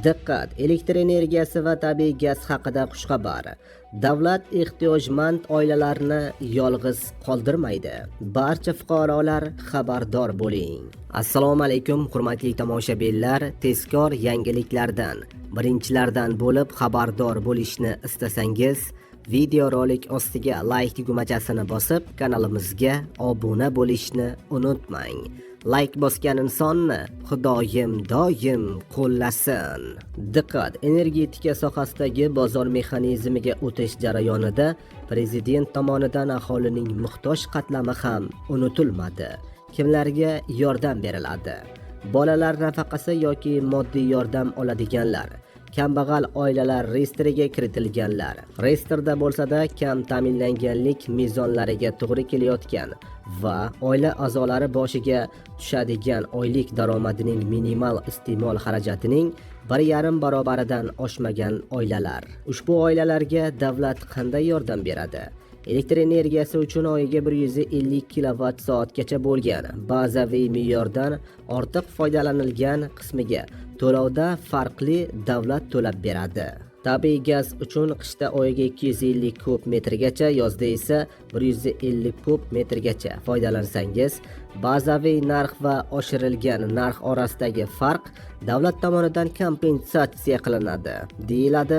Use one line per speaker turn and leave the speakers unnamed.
Diqqat! Elektr energiyasi va tabiiy gaz haqida xushxabar. Davlat ehtiyojmand oilalarni yolg'iz qoldirmaydi. Barcha fuqarolar, xabardor bo'ling. Assalomu alaykum, hurmatli tomoshabinlar. Tezkor yangiliklardan birinchilardan bo'lib xabardor bo'lishni istasangiz, videorolik ostiga layk tugmachasini bosib, kanalimizga obuna bo'lishni unutmang. Layk bosgan insonni Xudoyim doim qo'llasin. Diqqat! Energetika sohasidagi bozor mexanizmiga o'tish jarayonida prezident tomonidan aholining muhtoj qatlami ham unutilmadi. Kimlarga yordam beriladi? Bolalar nafaqasi yoki moddiy yordam oladiganlar, kambag'al oilalar reyestriga kiritilganlar, reyestrda bo'lsa-da kam ta'minlanganlik mezonlariga to'g'ri kelayotgan va oila a'zolari boshiga tushadigan oylik daromadining minimal iste'mol xarajatining 1,5 barobaridan oshmagan oilalar. Ushbu oilalarga davlat qanday yordam beradi? Elektr energiyasi uchun oyiga 150 kilovat soatgacha bo'lgan bazaviy me'yordan ortiq foydalanilgan qismiga to'lovda farqli davlat to'lab beradi. Tabiiy gaz uchun qishda oyiga 250 kub metrgacha, yozda esa 150 kub metrgacha foydalansangiz, bazaviy narx va oshirilgan narx orasidagi farq davlat tomonidan kompensatsiya qilinadi, deyiladi.